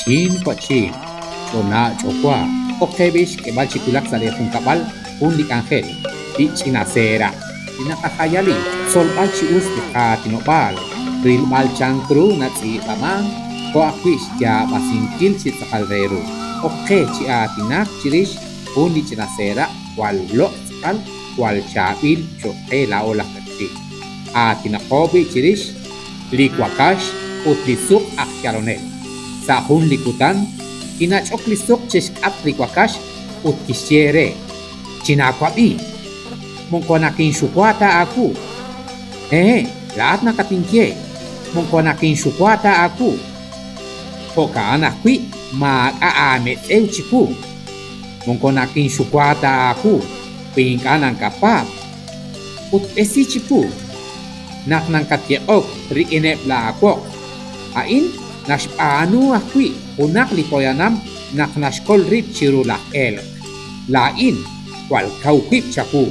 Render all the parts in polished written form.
Na'chin wa'chin, ch'ona' ch'owa', ok qe b'i' xk'eb'al chi wulak sa' lee junkab'al jun li k'anjel, li ch'ina seeraq'. Li naqajayali, xtzolb'al chi us li qaatinob'aal, rilb'al chank ru natz'iib'amank jo' ajwi' xyaab'asinkil chi tz'aqal re ru. Ok qe chi aatinak chirix jun li ch'ina seeraq' jwal loq' tz'aqal jwal chaab'il cho'q qe laa'o laj q'eqchi'. Aatinaqo b'i' chirix li wakax ut li suq aj yalonel. Sa' jun li kutan, kinach'ok li suq chi xk'atq li wakax ut kixye re, Chinaawab'i! Moko nakinxuwa ta aawu. Hehe', laa'at nakatinye, moko nakinxuwa ta aawu. Jo'ka'an ajwi' maak'a' aametz'ew chiwu. Moko nakinxuwa ta aawu wi ink'a' nankapaab'. Ut b'esi chiwu naq nankatyeq'ok rik'ineb' laawoq. A'in naxb'aanu ajwi' junaq li poyanam naq naxkol rib' chiru laj elq'. Laa'in jwal kaw wib' chawu.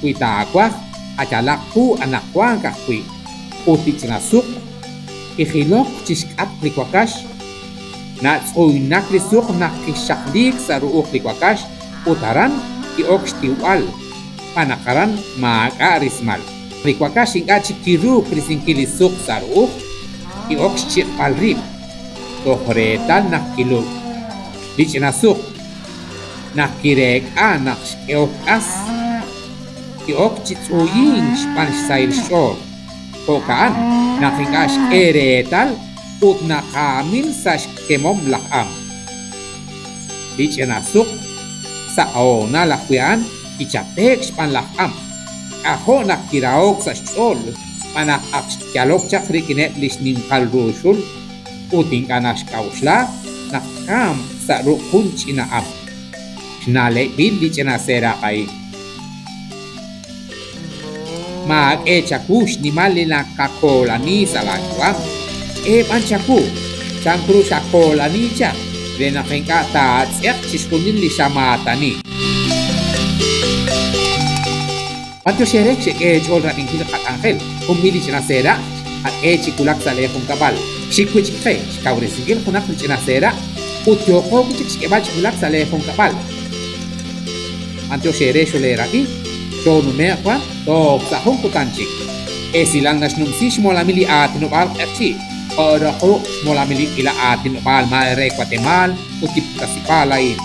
Wi taawaj, qayalaq qu anaqwank ajwi'. Ut li ch'ina suq kijilok chi xk'atq li wakax. Natz'uynak li suq naq kixxaqliik sa' ru'uj li wakax ut aran ki'ok xtiwb'al, xb'aan naq aran maak'a' rismal. Li wakax ink'a' chik kiruuk risinkil li suq sa' ru'uj, ki'ok xchiq'b'al rib', toj reetal naq kilub'. Li ch'ina suq, naq kireek'a naq xk'ehok k'as, ki'ok chi tz'uyink xb'aan xsahil xch'ool. Jo'ka'an naq ink'a' xk'e reetal ut naqaamin sa' xkemom laj am. Li ch'ina suq sa' hoonal ajwi' a'an kichape'k xb'aan laj am. K'ajo' naq kiraho'k sa' xch'ool xb'aan naq ak xyalok chaq rik'ineb' li xninqal ru xul ut ink'a' naxk'a'uxla naq tkamq sa' ruq' jun ch'ina am. Xna'leb'il li ch'ina seeraq' a'in. Maak'e chawu xnimal li nakakoolani sa' laayu'am, k'e b'an chawu chan ru xakoolani chaq re naq ink'a' taatz'eq chixjunil li xamaatani. B'antiox eere xek'e eech'ool rab'inkil li qak'anjel, jun mil li ch'ina seeraq' xqak'e chi wulak sa' lee junkab'al. Xik wi' chik qe xkawresinkil junaq li ch'ina seeraq' ut yooqo wi' chik xk'eb'al chi wulak sa' lee junkab'al. B'antiox eere xoleerab'i, xoonume'q wan toj sa' jun kutan chik. Esilal naxnumsi xmolamil li aatinob'aal Q'eqchi', jo' roq ruq' xmolamil li k'iila aatinob'aal maare re Watemaal ut li puktasib'aal a'in.